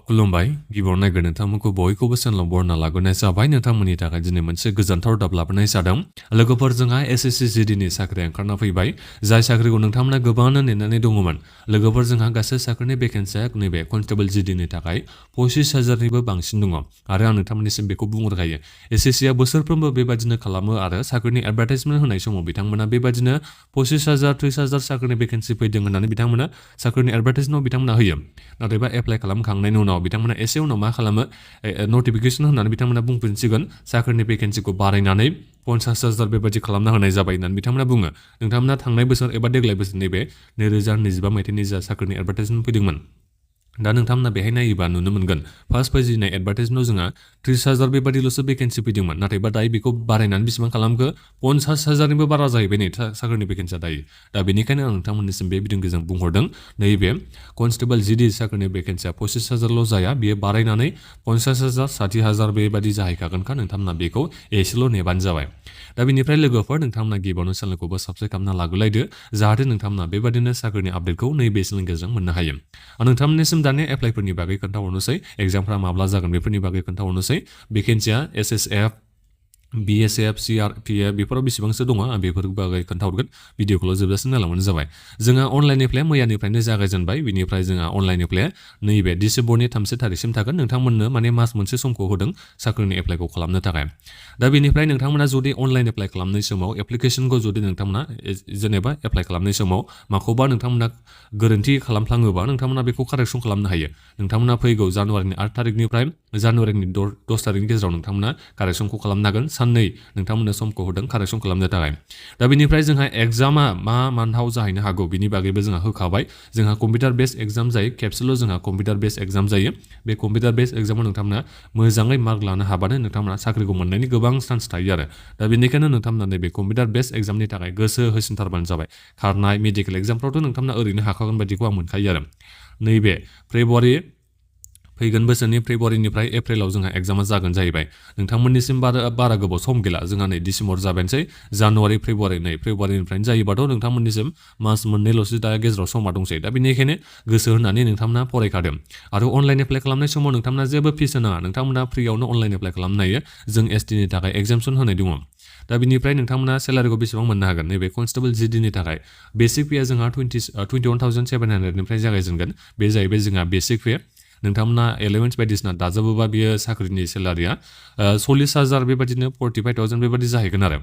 खुलुमबाय गिबियाव नायगोन नोंथांमोनखौ बयखौबो चेनेलाव बरना लाबोनाय जाबाय नोंथांमोननि थाखाय दिनै मोनसे गोजोनथाव दाब लाबोनाय जादों लोगोफोर जोंहा SSC GDनि साख्रि ओंखारना फैबाय जाय साख्रिखौ नोंथांमोना गोबाङानो नेनानै दङमोन लोगोफोर जोंहा गासै साख्रिनि भेकेन्सिया नैबे कनस्टेबल GDनि थाखाय 25,000निबो बांसिन दङ आरो आं नोंथांमोननिसिम बेखौ बुंहरखायो SSCआ बोसोरफ्रोमबो बेबादिनो खालामो आरो साख्रिनि एडभार्टाइजमेन्ट होनाय समाव बिथांमोना बेबादिनो 25,000 30,000 साख्रिनि भेकेन्सि फैदों होननानै बिथांमोना साख्रिनि एडभार्टाइजमेन्टआव बिथांमोना होयो नाथायबा एप्लाइ खालामखांनायनि उनाव बिथांमोना एसे उनाव मा खालामो नटिफिकेसन होननानै बिथांमोना बुंफिनसिगोन साख्रिनि भेकेन्सिखौ बारायनानै 50,000 बेबादि खालामना होनाय जाबाय होननानै बिथांमोना बुङो नोंथांमोना थांनाय बोसोर एबा देग्लाय बोसोरनि बे 2025 मायथाइनि जा साख्रिनि एडभार्टाइजमेन्ट फैदोंमोन दा नोंथांमोना बेहाय नायोबा नुनो मोनगोन फार्स्ट फैजेननाय एडभार्टाइजमेन्टआव जोंहा 30,000 बेबादिल'सो भेकेन्सि फैदोंमोन नाथायबा दायो बेखौ बारायनानै बेसेबां खालामखो 50,000निबो बारा जाहैबाय नै साख्रिनि भेकेन्सिया दायो दा बेनिखायनो आं नोंथांमोननिसिम बे भिडिअ'जों बुंहरदों नैबे कनस्टेबल GD साख्रिनि भेकेन्सिया 25,000ल' जाया बेयो बारायनानै 50,000 60,000 बेबादि जाहैखागोनखा नोंथांमोना बेखौ एसेल' नेबानो जाबाय दा बेनिफ्राय लोगोफोर नोंथांमोना गिबियावनो चेनेलखौबो साबस्क्राइब खालामना लाबोलायदो जाहाथे नोंथांमोना बेबादिनो साख्रिनि आपडेटखौ नैबे चेनेलनि गेजेरजों मोननो हायो आं नोंथांमोननिसिम दानिया एप्लाइफोरनि बागै खोन्थाहरनोसै एग्जामफ्रा माब्ला जागोन बेफोरनि बागै खोन्थाहरनोसै भेकेन्सिया SSF BSF CRPF बेफोराव बेसेबांसो दङ आं बेफोर बागै खोन्थाहरगोन भिडिअखौल' जोबजासिम नायलांबानो जाबाय जोंहा अनलाइन एप्लाइ मैयानिफ्रायनो जागायजेनबाय बिनिफ्राय जोंहा अनलाइन एप्लाइ नैबे डिसेम्बरनि 3 तारिखसिम थागोन नोंथांमोननो माने मास मोनसे समखौ होदों साख्रिनि एप्लाइखौ खालामनो थाखाय दा बेनिफ्राय नोंथांमोना जुदि अनलाइन एप्लाइ खालामनाय समाव एप्लिकेसनखौ जुदि नोंथांमोना जेनेबा एप्लाइ खालामनाय समाव माखौबा नोंथांमोना गोरोन्थि खालामफ्लाङोबा नोंथांमोना बेखौ कारेक्सन खालामनो हायो नोंथांमोना फैगौ जानुवारिनि 8 तारिखनिफ्राय जानुवारिनि 10 तारिखनि गेजेराव नोंथांमोना कारेक्सनखौ खालामनो हागोन साननै नोंथांमोननो समखौ होदों कारेक्सन खालामनो थाखाय दा बेनिफ्राय जोंहा एग्जामा मा मान्थाव जाहैनो हागौ बिनि बागैबो जोंहा होखाबाय जोंहा कम्पिउटार बेस एग्जाम जायो खेबसेल' जोंहा कम्पिउटार बेस एग्जाम जायो बे कम्पिउटार बेस एग्जामाव नोंथांमोना मोजाङै मार्क लानो हाबानो नोंथांमोना साख्रिखौ मोननायनि गोबां चान्स थायो आरो दा बेनिखायनो नोंथांमोना नैबे कम्पिउटार बेस एग्जामनि थाखाय गोसो होसिनथारबानो जाबाय खारनाय मेडिकेल एग्जामफ्रावथ' नोंथांमोना ओरैनो हाखागोन बायदिखौ आं मोनखायो आरो नैबे फैगोन बोसोरनि फेब्रुवारिनिफ्राय एप्रिलाव जोंहा एग्जामा जागोन जाहैबाय नोंथांमोननिसिम बारा गोबाव सम गैला जोंहा नै डिसेम्बर जाबायनोसै जानुवारि फेब्रुवारिनिफ्रायनो जायोबाथ' नोंथांमोननिसिम मास मोननैल'सो दा गेजेराव समा दंसै दा बेनिखायनो गोसो होनानै नोंथांमोना फरायखादों आरो अनलाइन एप्लाइ खालामनाय समाव नोंथांमोना जेबो फिस होनाङा नोंथांमोना फ्रियावनो अनलाइन एप्लाइ खालामनो हायो जों STनि थाखाय एगजामसन होनाय दङ दा बिनिफ्राय नोंथांमोना सेलारिखौ बेसेबां मोननो हागोन नैबे कनस्टेबल GDनि थाखाय बेसिक पेया जोंहा 21,700निफ्राय जागायजेनगोन बे जाहैबाय जोंहा बेसिक पे नोंथांमोना एलेवेन्स बायदिसिना दाजाबोबा बियो साख्रिनि सेलारिया 40,000 बेबादिनो 45,000 बेबादि जाहैगोन आरो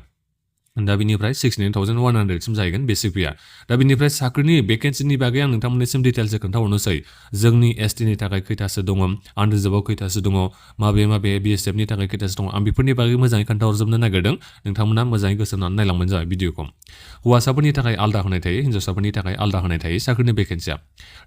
दा बिनिफ्राय 69,100सिम जाहैगोन बेसिक पेया दा बिनिफ्राय साख्रिनि भेकेन्सिनि बागै आं नोंथांमोननिसिम डिटेल्सै खोन्थाहरनोसै जोंनि STनि थाखाय खैथासो दङ आनरिजार्भआव खैथासो दङ माबे BSFनि थाखाय खैथासो दङ आं बेफोरनि बागै मोजाङै खोन्थाहरजोबनो नागिरदों नोंथांमोना मोजाङै गोसो होनानै नायलांबानो जाबाय भिडिअखौ हौवासाफोरनि थाखाय आलादा होनाय थायो हिन्जावसाफोरनि थाखाय आलादा होनाय थायो साख्रिनि भेकेन्सिया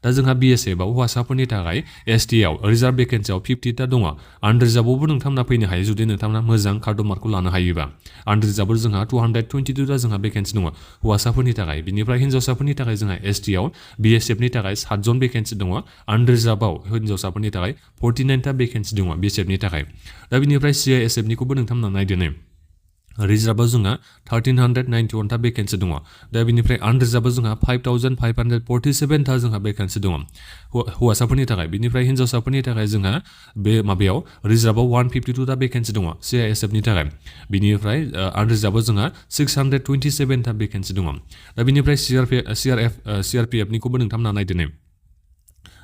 दा जोंहा BSFआव हौवासाफोरनि थाखाय STआव रिजार्भ भेकेन्सियाव 50टा दङ आनरिजार्भआवबो नोंथांमोना फैनो हायो जुदि नोंथांमोना मोजां कार्ड मार्कखौ लानो हायोबा आनरिजार्भआव जोंहा 222टा जोंहा भेकेन्सि दङ हौवासाफोरनि थाखाय बिनिफ्राय हिन्जावसाफोरनि थाखाय जोंहा STआव BSFनि थाखाय 7 जन भेकेन्सि दङ आनरिजार्भआव हिन्जावसाफोरनि थाखाय 49टा भेकेन्सि दङ BSFनि थाखाय दा बिनिफ्राय CISFनिखौबो नोंथांमोना नायदो नै रिजार्भआव जोंहा 1,391टा भेकेन्सि दङ दा बिनिफ्राय आनरिजार्भआव जोंहा 5,547टा जोंहा भेकेन्सि दङ हौवासाफोरनि थाखाय बिनिफ्राय हिन्जावसाफोरनि थाखाय जोंहा बे माबायाव रिजार्भआव 152टा भेकेन्सि दङ CISFनि थाखाय बिनिफ्राय आनरिजार्भआव जोंहा 627टा भेकेन्सि दङ दा बिनिफ्राय CRPFनिखौबो नोंथांमोना नायदो नै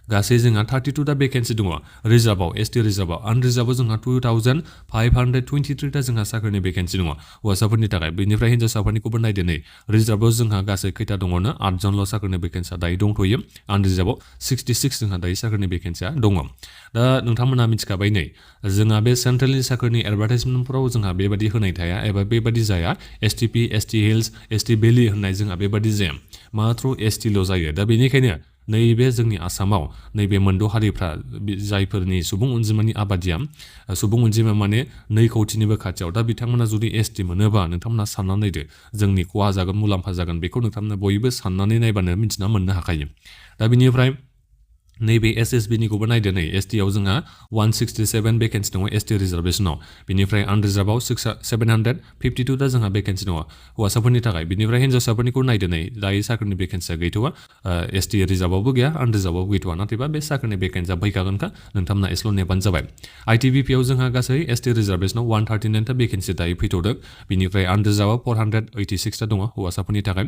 गासै जोंहा 32टा भेकेन्सि दङ रिजार्भआव ST रिजार्भआव आनरिजार्भआव जोंहा 2,523टा जोंहा साख्रिनि भेकेन्सि दङ हौवासाफोरनि थाखाय बेनिफ्राय हिन्जावसाफोरनिखौबो नायदो नै रिजार्भआव जोंहा गासै खैथा दङनो 8 जनल' साख्रिनि भेकेन्सिया दायो दंथ'यो आनरिजार्भआव 66 जोंहा दायो साख्रिनि भेकेन्सिया दङ दा नोंथांमोना मिथिखाबाय नै जोंहा बे सेन्ट्रेलनि साख्रिनि एडभार्टाइजमेन्टफोराव जोंहा बेबादि होनाय थाया एबा बेबादि जाया STP ST hills ST valley होननाय जोंहा बेबादि जाया माथ्र STल' जायो दा बेनिखायनो नैबे जोंनि आसामाव नैबे मोनद' हारिफ्रा जायफोरनि सुबुं अनजिमानि आबादिया सुबुं अनजिमा माने 2 कौटिनिबो खाथियाव दा बिथांमोना जुदि ST मोनोबा नोंथांमोना साननानै नायदो जोंनि खहा जागोन मुलाम्फा जागोन बेखौ नोंथांमोना बयबो साननानै नायबानो मिथिना मोननो हाखायो दा बिनिफ्राय नैबे SSB निखौबो नायदो नै ST आव जोंहा 167 भेकेन्सि दङ ST रिजार्भेशनाव बिनिफ्राय आनरिजार्भआव 752 दा जोंहा भेकेन्सि दङ हौवासाफोरनि थाखाय बिनिफ्राय हिन्जावसाफोरनिखौ नायदो नै दायो साख्रिनि भेकेन्सिया गैथ'वा ST रिजार्भआवबो गैया आनरिजार्भआवबो गैथ'वा नाथायबा बे साख्रिनि भेकेन्सिया फैखागोनखा नोंथांमोना एसेल' नेबानो जाबाय ITBP आव जोंहा गासै ST रिजार्भेशनाव 139 ता भेकेन्सि दायो फैथ'दों बिनिफ्राय आनरिजार्भआव 486 ता दङ हौवासाफोरनि थाखाय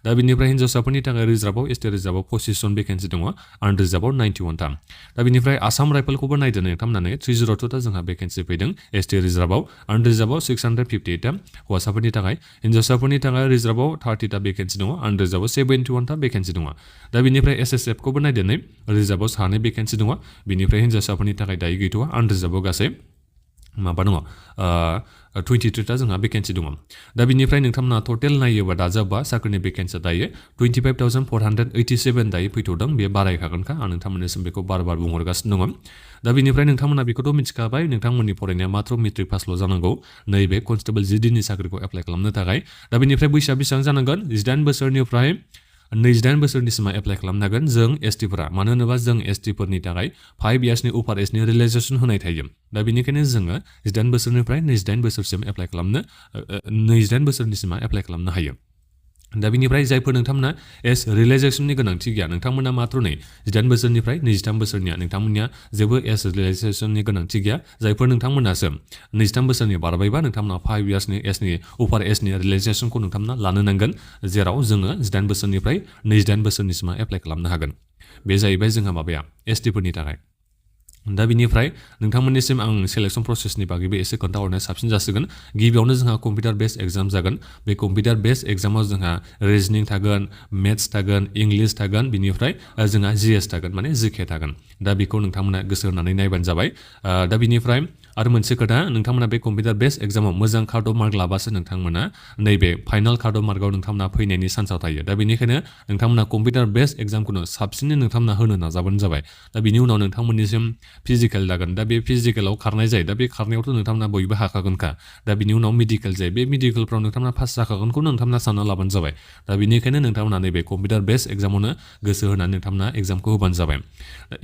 दा बिनिफ्राय हिन्जावसाफोरनि थाखाय रिजार्भआव ST रिजार्भआव 25 जन भेकेन्सि दङ आनरिजार्भआव 91 ता दा बिनिफ्राय आसाम राइफलखौबो नायदो नोंथांमोना 302 ता जोंहा भेकेन्सि फैदों ST रिजार्भआव आनरिजार्भआव 658 ता हौवासाफोरनि थाखाय हिन्जावसाफोरनि थाखाय रिजार्भआव 30 ता भेकेन्सि दङ आनरिजार्भआव 71 ता भेकेन्सि दङ दा बिनिफ्राय SSF खौबो नायदो नै रिजार्भआव 2 भेकेन्सि दङ बिनिफ्राय हिन्जावसाफोरनि थाखाय दायो गैथ'वा आनरिजार्भआव गासै माबा दङ 23 ता जोंहा भेकेन्सि दङ दा बिनिफ्राय नोंथांमोना टटेल नायोबा दाजाबा साख्रिनि भेकेन्सिया दायो 25,487 दायो फैथ'दों बे बारायखागोनखा आं नोंथांमोननिसिम बेखौ बार बुंहरगासिनो दङ दा बिनिफ्राय नोंथांमोना बेखौथ' मिथिखाबाय नोंथांमोननि फरायनाया मात्र मेट्रिक पासल' जानांगौ नैबे कनस्टेबल GD नि साख्रिखौ एप्लाइ खालामनो थाखाय दा बिनिफ्राय बैसोआ बेसेबां जानांगोन 18 बोसोरनिफ्राय 28 बोसोरनिसिमा एप्लाइ खालामनो हागोन जों ST-फोरा मानो होनोबा जों ST-फोरनि थाखाय 5 इयार्सनि उपार एजनि रिलेक्सेसन होनाय थायो दा बेनिखायनो जोङो 18 बोसोरनिफ्राय 28 बोसोरसिम एप्लाइ खालामनो 28 बोसोरनिसिमा एप्लाइ खालामनो हायो दा बिनिफ्राय जायफोर नोंथांमोना रिलेक्सेसननि गोनांथि गैया नोंथांमोना मात्र 18 बोसोरनिफ्राय 23 बोसोरनिया नोंथांमोननिया जेबो रिलेक्सेसननि गोनांथि गैया जायफोर नोंथांमोनासो 23 बोसोरनि बारबायबा नोंथांमोना 5 इयार्सनि एजनि उपार एजनि रिलेक्सेसनखौ नोंथांमोना लानो नांगोन जेराव जोङो 18 बोसोरनिफ्राय 28 बोसोरनिसिमा एप्लाइ खालामनो हागोन बे जाहैबाय जोंहा माबाया ST-फोरनि थाखाय दा बिनिफ्राय नोंथांमोननिसिम आं सेलेक्सन प्रसेसनि बागैबो एसे खोन्थाहरनाया साबसिन जासिगोन गिबियावनो जोंहा कम्पिउटार बेस्ड एग्जाम जागोन बे कम्पिउटार बेस्ड एग्जामाव जोंहा रिजनिं थागोन मेथ्स थागोन इंलिश थागोन बिनिफ्राय जोंहा GS थागोन माने GK थागोन दा बेखौ नोंथांमोना गोसो होनानै नायबानो जाबाय दा बिनिफ्राय आरो मोनसे खोथा नोंथांमोना बे कम्पिउटार बेस्ड एग्जामाव मोजां कार्ड अफ मार्क लाबासो नोंथांमोना नैबे फाइनाल कार्ड अफ मार्कआव नोंथांमोना फैनायनि चान्सआव थायो दा बेनिखायनो नोंथांमोना कम्पिउटार बेस्ड एग्जामखौनो साबसिनै नोंथांमोना होनो नाजाबानो जाबाय दा बिनि उनाव नोंथांमोननिसिम फिजिकेल जागोन दा बे फिजिकेलाव खारनाय जायो दा बे खारनायावथ' नोंथांमोना बयबो हाखागोनखा दा बिनि उनाव मेडिकेल जायो बे मेडिकेलफ्राव नोंथांमोना पास जाखागोनखौ नोंथांमोना सानना लाबानो जाबाय दा बेनिखायनो नोंथांमोना नैबे कम्पिउटार बेस्ड एग्जामावनो गोसो होनानै नोंथांमोना एग्जामखौ होबानो जाबाय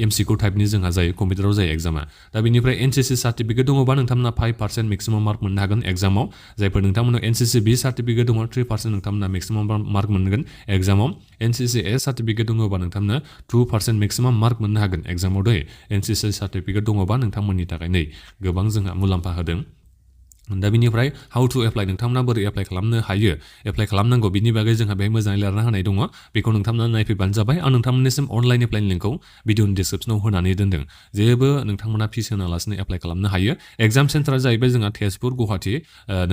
MCQ टाइपनि जोंहा जायो कम्पिउटाराव जायो एग्जामा दा बेनिफ्राय NCC सार्टिफिकेट दङबा नोंथांमोना 5% मेक्सिमाम मार्क मोननो हागोन एग्जामाव जायफोर नोंथांमोनाव NCC B सार्टिफिकेट दङ 3% नोंथांमोना मेक्सिमाम मार्क मोनगोन एग्जामाव NCC A सार्टिफिकेट दङबा नोंथांमोना 2% मेक्सिमाम मार्क मोननो हागोन एग्जामाव दै NCC सार्टिफिकेट दङबा नोंथांमोननि थाखाय नै गोबां जोंहा मुलाम्फा होदों दा बिनिफ्राय हाउ टु एप्लाइ नोंथांमोना बोरै एप्लाइ खालामनो हायो एप्लाइ खालामनांगौ बिनि बागै जोंहा बेहाय मोजाङै लिरना होनाय दङ बेखौ नोंथांमोना नायफैबानो जाबाय आं नोंथांमोननिसिम अनलाइन एप्लाइनि लिंकखौ भिडिअनि डिसक्रिपसनाव होनानै दोनदों जेबो नोंथांमोना फिस होनालासिनो एप्लाइ खालामनो हायो एग्जाम सेन्टारा जाहैबाय जोंहा तेजपुर गुवाहाटी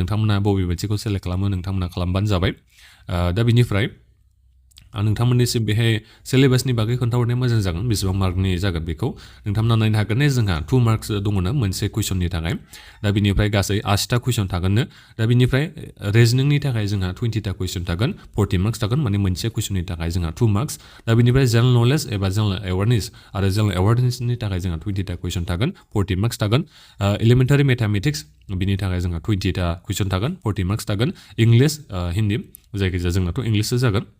नोंथांमोना बबे मोनसेखौ सेलेक्ट खालामो नोंथांमोना खालामबानो जाबाय दा बिनिफ्राय आं नोंथांमोननिसिम बेहाय सिलेबासनि बागै खोन्थाहरनाया मोजां जागोन बेसेबां मार्कनि जागोन बेखौ नोंथांमोना नायनो हागोन जोंहा 2 मार्क्स दङनो मोनसे कुइसननि थाखाय दा बिनिफ्राय गासै 80टा कुइसन थागोननो दा बिनिफ्राय रिजनिंनि थाखाय जोंहा 20टा कुइसन थागोन 40 मार्क्स थागोन माने मोनसे कुइसननि थाखाय जोंहा 2 मार्क्स दा बिनिफ्राय जेनेरेल नलेज एबा जेनेरेल एवारनेस आरो जेनेरेल एवारनेसनि थाखाय जोंहा 20टा कुइसन थागोन 40 मार्क्स थागोन एलिमेन्टारि मेथामेटिक्स बिनि थाखाय जोंहा 20टा कुइसन थागोन 40 मार्क्स थागोन इंलिश हिन्दी जायखिजाया जोंनाथ' इंलिशसो जागोन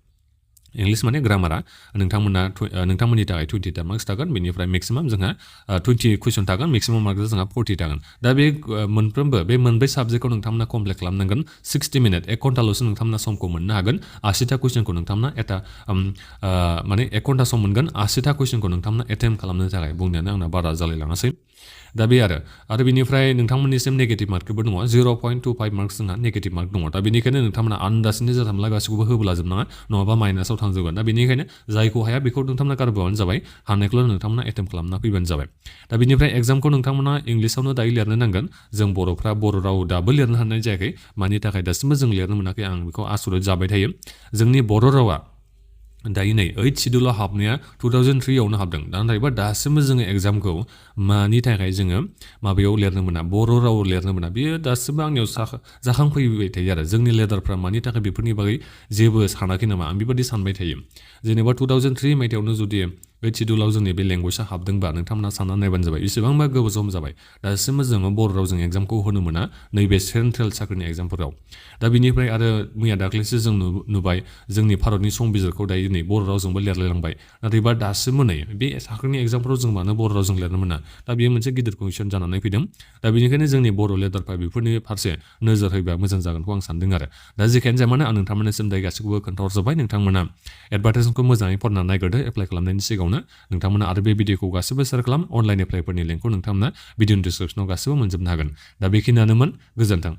इंलिश माने ग्रामारा नोंथांमोननि थाखाय 20टा मार्क्स थागोन बेनिफ्राय मेक्सिमाम जोंहा 20 कुइसन थागोन मेक्सिमाम मार्क्सआ जोंहा 40 थागोन दा बे मोनफ्रोमबो बे मोनब्रै साबजेक्टखौ नोंथांमोना कमप्लिट खालामनांगोन 60 मिनिट 1 घन्टाल'सो नोंथांमोना समखौ मोननो हागोन 80टा कुइसनखौ नोंथांमोना माने 1 घन्टा सम मोनगोन 80टा कुइसनखौ नोंथांमोना एटेम्प्ट खालामनो थाखाय बुंनायानो आंना बारा जालायलाङासै दा बे आरो बेनिफ्राय नोंथांमोननिसिम नेगेटिभ मार्कबो दङ 0.25 मार्क्स जोंहा नेगेटिभ मार्क दङ दा बेनिखायनो नोंथांमोना आन्दाजनि जाथामला गासैखौबो होबोला जोबनाङा नङाबा माइनासाव थांजोबगोन दा बेनिखायनो जायखौ हाया बेखौ नोंथांमोना गारबोबानो जाबाय हानायखौल' नोंथांमोना एटेम्प्ट खालामना फैबानो जाबाय दा बेनिफ्राय एग्जामखौ नोंथांमोना इंलिसावनो दायो लिरनो नांगोन जों बर'फ्रा बर' राव दाबो लिरनो हानाय जायाखै मानि थाखाय दासिमबो जों लिरनो मोनाखै आं बेखौ आसरित जाबाय थायो जोंनि बर' रावा दायो नै 8 सिडिउलाव हाबनाया 2003आवनो हाबदों नाथायबा दासिमबो जोङो एग्जामखौ मानि थाखाय जोङो माबायाव लिरनो मोना बर' रावाव लिरनो मोना बेयो दासिमबो आंनियाव जाखांफैबाय थायो आरो जोंनि लिडारफ्रा मानि थाखाय बेफोरनि बागै जेबो सानाखै नामा आं बेबादि सानबाय थायो जेनेबा 2003 मायथाइयावनो जुदि बे शिडिउलाव जोंनि बे लेंगुवेजआ हाबदोंबा नोंथांमोना सानना नायबानो जाबाय बेसेबांबा गोबाव सम जाबाय दासिमबो जोङो बर' रावजों एग्जामखौ होनो मोना नैबे सेन्ट्रेल साख्रिनि एग्जामफोराव। दा बिनिफ्राय आरो मैया दाख्लैसो जों नुबाय जोंनि भारतनि संबिजिरखौ दायो नै बर' रावजोंबो लिरलायलांबाय नाथायबा दासिमबो नै बे साख्रिनि एग्जामफोराव जों मानो बर' रावजों लिरनो मोना दा बेयो मोनसे गिदिर कुइसन जानानै फैदों। दा बेनिखायनो जोंनि बर' लिडारफ्रा बेफोरनि फारसे नोजोर होयोबा मोजां जागोनखौ आं सानदों आरो। दा जेखियानो जाया मानो आं नोंथांमोननिसिम दायो गासैखौबो खोन्थाहरजोब्बाय। नोंथांमोना एडभार्टाइजमेन्टखौ मोजाङै फरायनानै नायग्रोदो एप्लाइ खालामनायनि सिगाङावनो नोंथांमोना आरो बे भिडिअखौ गासिबो शेयार खालाम। अनलाइन एप्लाइफोरनि लिंकखौ नोंथांमोना भिडिअनि डिसक्रिपसनाव गासिबो मोनजोबनो हागोन। दा बेखिनियानोमोन, गोजोन्थों।